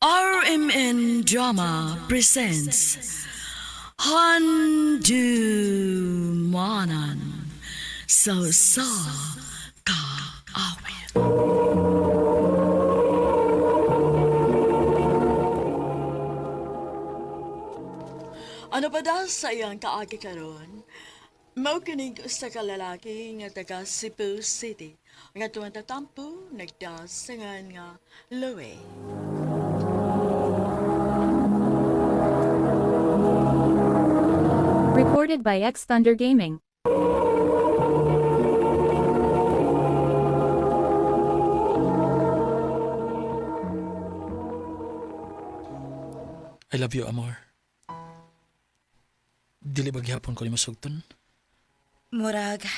RMN Drama presents Handu Manan So Sa Kaawit. Ano pa daw sa iyang kaagi karon? Mao kining usa ka lalaki nga taga Cebu City nga tuwang tatampo nagdasangan nga Louie. Recorded by X Thunder Gaming. I love you, Amor. Dili ba gihapon ko ni masugton? Murag,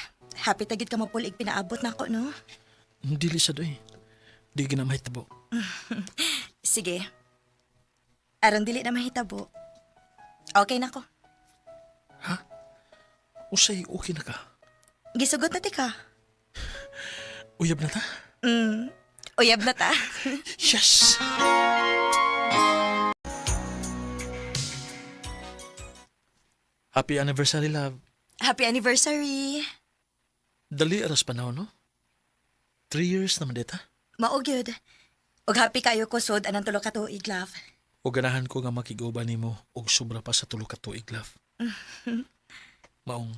happy tagid ka mapulig pinaabot na ako, no? Dili sa doy. Di ginamahitabo. Sige. Aron dili na mahitabo. Okay na ko. Usay, okay na ka. Gisugot na ti ka. Uyab na ta? Uyab na ta. Yes! Happy anniversary, love. Happy anniversary. Dali aras panahon, no? 3 years naman dita. Mao gyud. Ug happy kayo ko sud anang tulo ka tuig, love. O ganahan ko nga makig-uban nimo og sobra pa sa tulo ka tuig, love. Maong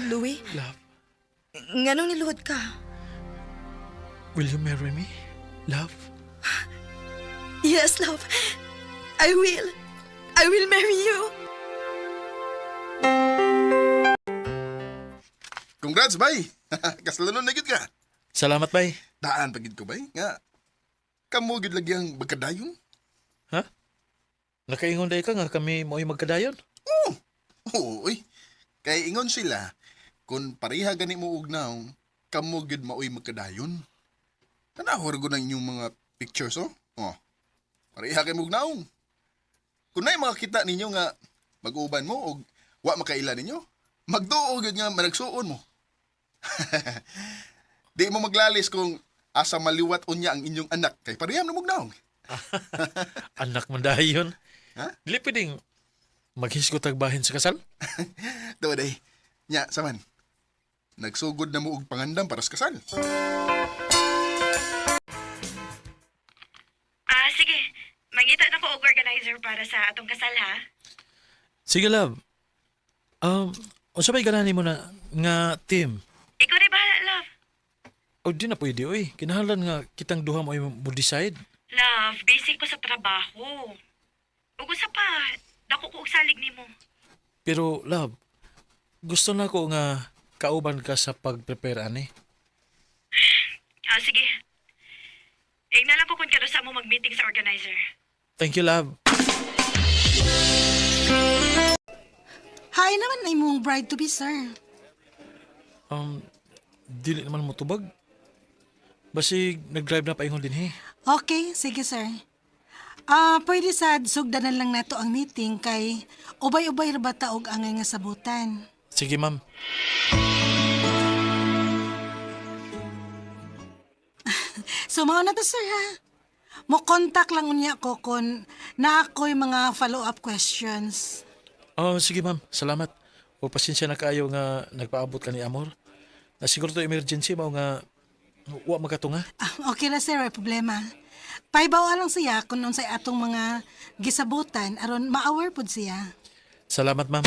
Louie, love, nganong niluhod ka? will you marry me? Love? Yes, love. I will. I will marry you. Congrats, bay! Kasalanon na gyud ka. Salamat, bay. Daan pa gyud ko, bay. Nga, kamo gyud lagi ang magkadayon. Ha? Nakaingon day ka nga kami mo'y magkadayon? Oo, oy. Kay ingon sila, kung pareha gani mo og naong, kamo gyud maoy magkadayon. Tanawar ko ng inyong mga pictures, oh. Oh. Pareha kay mo og naong. Kung na'y makakita ninyo nga mag-uban mo og wa makaila ninyo, magduo gyud nga managsuon mo. Di mo maglalis kung asa maliwat unya ang inyong anak kay pareha na mo og naong. Anak man dayon. Ha? Dili pwedeng maghisgot tagbahin sa kasal? Tuwa day. Nya, saman. Nagsugod na mo og pangandam para sa kasal. Ah, sige. Mangita na ko og organizer para sa atong kasal ha. Sige, love. Unsa may ganahan nimo na nga team? Ikaw na bahala, love. O di na pwede, oy. Kinahanglan nga kitang duha mo ay mo decide. Love, busy ko sa trabaho. Ug usa pa, dako ko og salig nimo. Pero, love, gusto na ko nga kauban ka sa pag-prepare ani. Ah, sige. Ingna lang ko kung kano sa mo mag-meeting sa organizer. Thank you, love. Hi naman na imong bride to be, sir. Um, dili naman mo tubag. Basig nag-drive na paingon din, he. Okay, sige, sir. Ah, pwede sad sugdanan lang nato ang meeting kay ubay-ubay ra ba ta og angay nga sabutan. Sige, ma'am. So mao na to, sir, ha. Mo contact lang unya ko kon naa ko'y mga follow-up questions. Oh, sige ma'am, salamat. O pasensya na kaayo nga nagpaabot ka ni Amor. Na siguro to emergency mao nga wa makatunga. Ah, okay ra sir, way problema. Paibaw lang siya kung unsay atong mga gisabutan aron ma-aware pud siya. Salamat ma'am.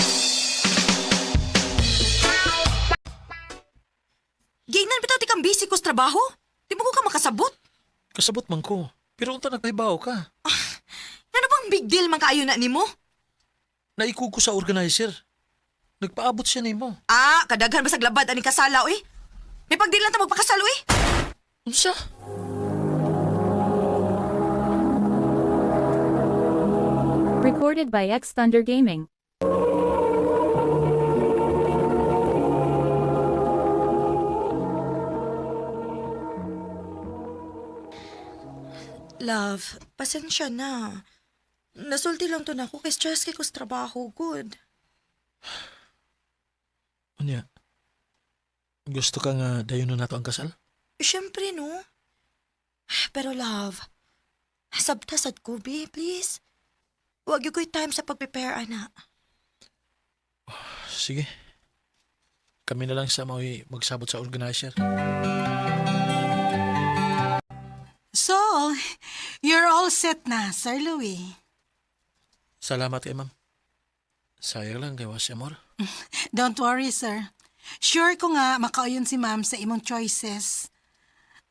Giingnan bitaw ti kang busy ko sa trabaho. Di mo ko ka makasabot. Kasabot man ko. Pero unta nagpahibaw ka. Ano bang big deal man kaayo na nimo? Naikog ko sa organizer. Nagpaabot siya nimo. Ah, kadaghan basag labad ani kasala oy. May pagdil lang ta magpakasal oy. Unsa? Recorded by X Thunder Gaming. Love, pasensya na. Nasulti lang to na ako kay stress kay ko sa trabaho. Good. Unya. Gusto ka nga dayon na nato ang kasal? Siyempre, no? Pero love, sabta sad ko, be, please. Wag gyud ko'y time sa pag-prepare, ana. Sige. Kami na lang sa mao'y magsabot sa organizer. So, you're all set na, Sir Louis. Salamat kay ma'am. Sayang lang kay was amor. Don't worry, sir. Sure ko nga makauyon si ma'am sa imong choices.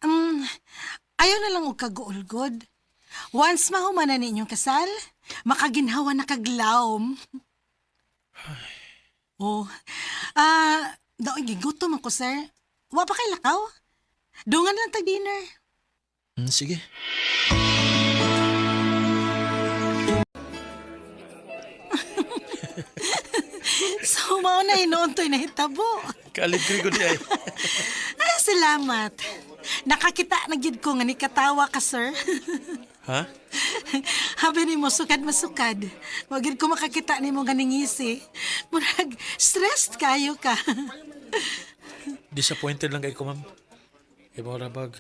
Um, ayaw na lang og kaguulgod. Once mahuman na ninyong kasal, makaginhawa na kaglawom. Oh, daoy gigutom ako, sir. Wa pa kay lakaw? Dungan lang tag dinner. Sige. So, mao na hinuon to'y nahitabo. Kaligri ko di ay. Ay, salamat. Nakakita na gid ko nga ni katawa ka, sir. Ha? Habi ni mo, sukad masukad. Wag gid ko makakita nimo nga ningisi. Murag, stressed kayo ka. Disappointed lang kay ko, ma'am. Kay mo rabag.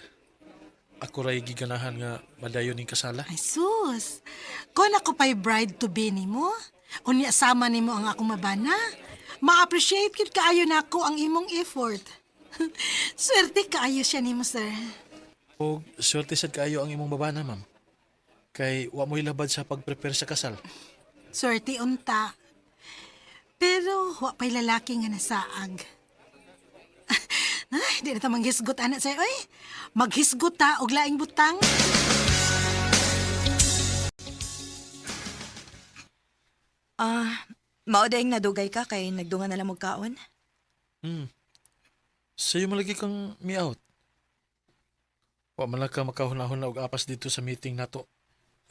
Ako ray giganahan nga madayon ning kasala. Ay, sus. Kung ako pa'y bride to be nimo, unya sama nimo ang akong mabana, ma-appreciate gid kaayo nako ang imong effort. Swerte kaayo siya nimo, sir. O swerte sad kaayo ang imong babana, ma'am. Kay wa mo'y labad sa pag-prepare sa kasal. Swerte unta. Pero wa pa'y lalaki nga nasaag. Ay, di na ta manghisgot ana sa'yo. Oy, maghisgot ta og laing butang. Ah, mao daing nadugay ka kay nagdungan na lang og kaon. Sa'yo malagi kang mi-out. Wa man lang ka makahunahon na og apas dito sa meeting nato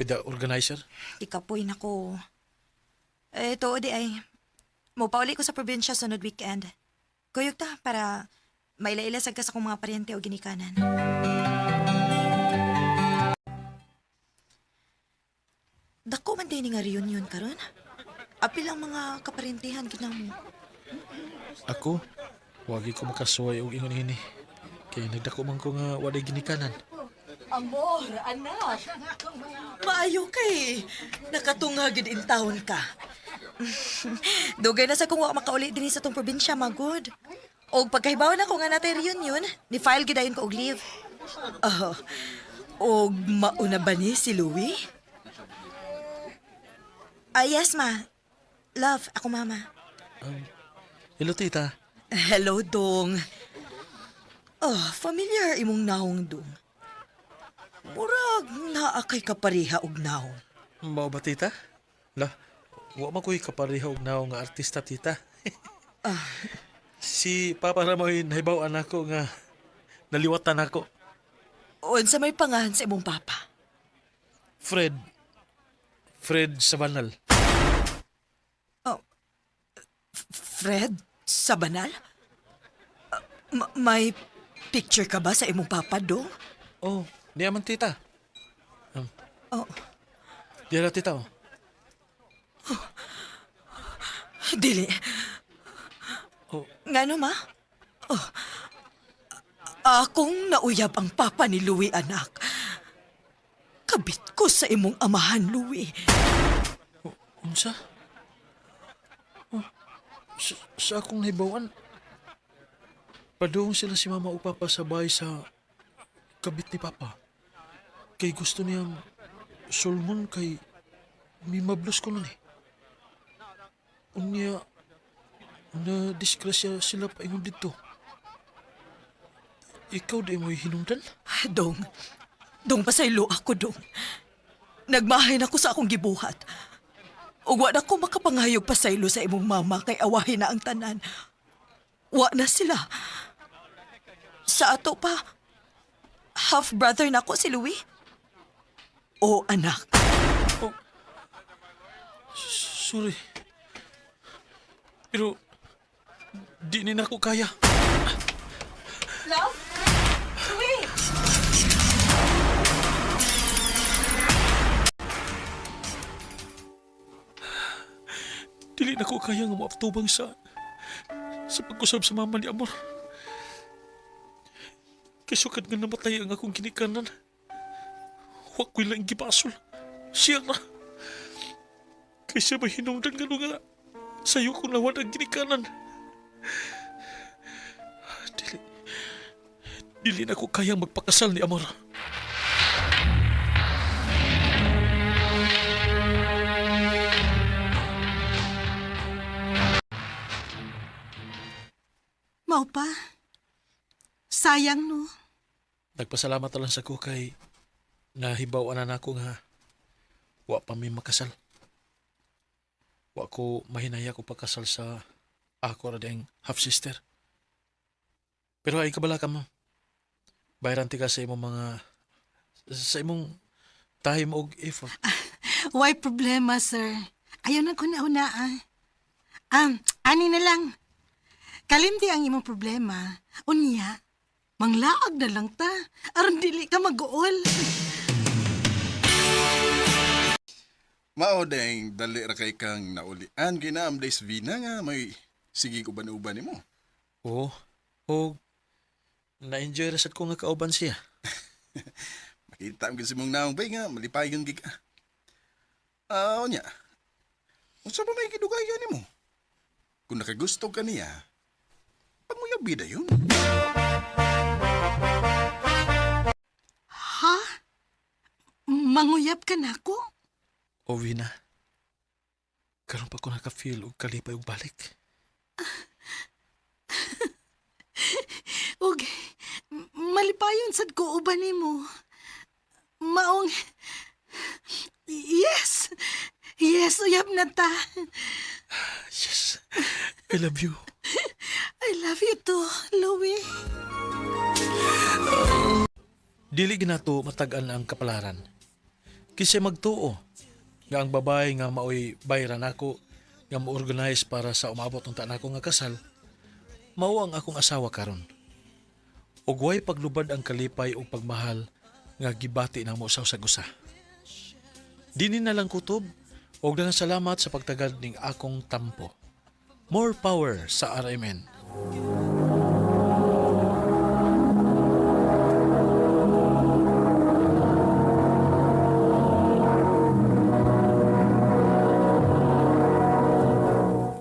with the organizer. Ikapoy nako. Eh, tuod di ay. Mopauli ko sa probinsya sunod weekend. Kuyog ta para maila-ila sad ka sa akong mga paryente o ginikanan. Dako man din nga reunion karon. Apil ang mga kaparentehan gid namo. Ako, wagi ko makasuway og ingon ini. Kay nagdako man ko nga walay ginikanan. Amor, anak. Maayo kay. Nakatunga gid in town ka. Dugay na sa kung wa makauli dinhi sa tong probinsya, magod. Og pagkahibaw na ko nga natay reunion, ni file gid dayon ko og leave. Oh, og mauna ba ni si Louie? Ah, yes, ma. Love, ako mama. Hello, tita. Hello, Dong. Oh, familiar imong naong, Dong. Murag naa kay kapareha og naong. Mao ba, tita? La, wa man ko'y kapareha og naong nga artista, tita. Si Papa ra mo'y nahibaw-an ako nga naliwatan ako. Unsa may pangalan sa imong papa? Fred. Fred Sabanal. Oh, Fred Sabanal? Ah, may picture ka ba sa imong papa, Dong? Oh, niya man, tita. Oh, Diya tita, oh. dili. Oh. Ngano, ma? Oh. Akong nauyab ang papa ni Louie, anak. Kabit ko sa imong amahan, Louie. Unsa? Oh, sa akong nahibawan, padung sila si mama o papa sa bahay sa kabit ni papa. Kay gusto niyang sulmon kay mimablos ko nun eh. Unya, na disgrasya sila paingon dito. Ikaw di mo'y hinungdan? Dong, dong pasaylo ako, dong. Nagmahay na ko sa akong gibuhat. Ug wa na ko makapangayog pasaylo sa imong mama kay awahin na ang tanan. Wa na sila. Sa ato pa, half-brother na ko si Louie. O anak, Sorry. Pero, di ni na ko kaya. Love? Louie! Dili na ko kaya nga moaptubang sa pagkusab sa mama ni Amor. Kay sukad nga namatay ang akong ginikanan. Wa ko'y lang gibasol. Siya ra. Kay siya may hinungdan nga nga. Sayo ko nawad ang ginikanan. Dili. Dili na ko kayang magpakasal ni Amor. Mao pa. Sayang no. Nagpasalamat na lang sa ko kay nahibaw na nako nga wa pa mi makasal. Wa ko mahinaya ko pagkasal sa ako ra ding half sister. Pero ay kabala ka mo. Bayaran ti ka sa imong mga sa imong time og effort. Why problema, sir? Ayaw na ko na una, ah. Ani na lang. Kalimti ang imong problema. Unya, manglaag na lang ta. Aron dili ka mag-uol. Mao deng dali ra kay kang naulian ginaam days Vina nga may sige uban-uban nimo. Oo. Og na-enjoy ra sad ko nga kauban siya. Makita ang sa mong naong bay nga malipayon gid ka. Ah, unya. Unsa pa may kidugayan nimo? Kung nakagusto ka niya, panguyab bida yun. Ha? Manguyab ka na ko? O Vina, karon pa ko naka-feel og kalipay og balik. Og, malipayon sad ko uban nimo. Maong... Yes! Yes, uyab na ta. Yes. I love you. I love you too, Louie. Dili ginato matag-an ang kapalaran. Kisay magtuo nga ang babae nga maoy bayran nako nga mo-organize para sa umabot unta nako nga kasal, mao ang akong asawa karon. Ug way paglubad ang kalipay ug pagmahal nga gibati namo sa usag usa. Dini na lang kutob ug daghang salamat sa pagtagad ning akong tampo. More power sa RMN.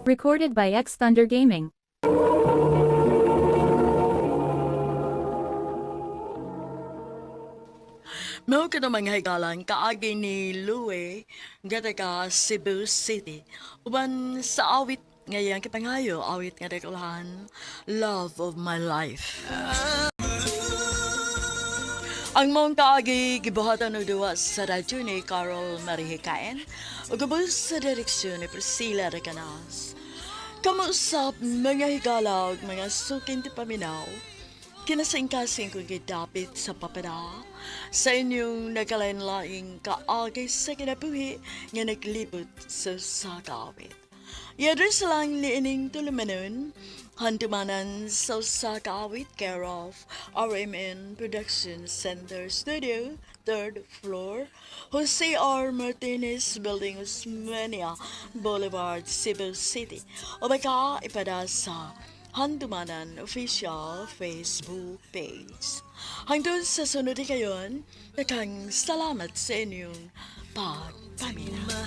Recorded by X Thunder Gaming. Mao ka mga higalan kaagi ni Louie nga taga Cebu City. Uban sa awit ngayang kipangayo awit nga dakulahan Love of My Life. Ang mong kaagi gibuhatan og duwa sa radyo ni Carol Marihikaen ug ubos sa direksyon ni Priscilla Recanas. Kamuusap mga higala ug mga suking ti paminaw. Kinasingkasing kong gidapit sa papara sa inyong nagkalain-laing kaagay sa kinabuhi nga naglibot sa sakawit. I-address lang ni ining tulumanon, handumanan sa Sakawit, care of RMN Production Center Studio, third floor, Jose R. Martinez Building, Osmeña Boulevard, Cebu City. O baka ipada sa Handumanan Official Facebook page. Hangtod sa sunod kayon, nakang salamat sa inyong pagpamina.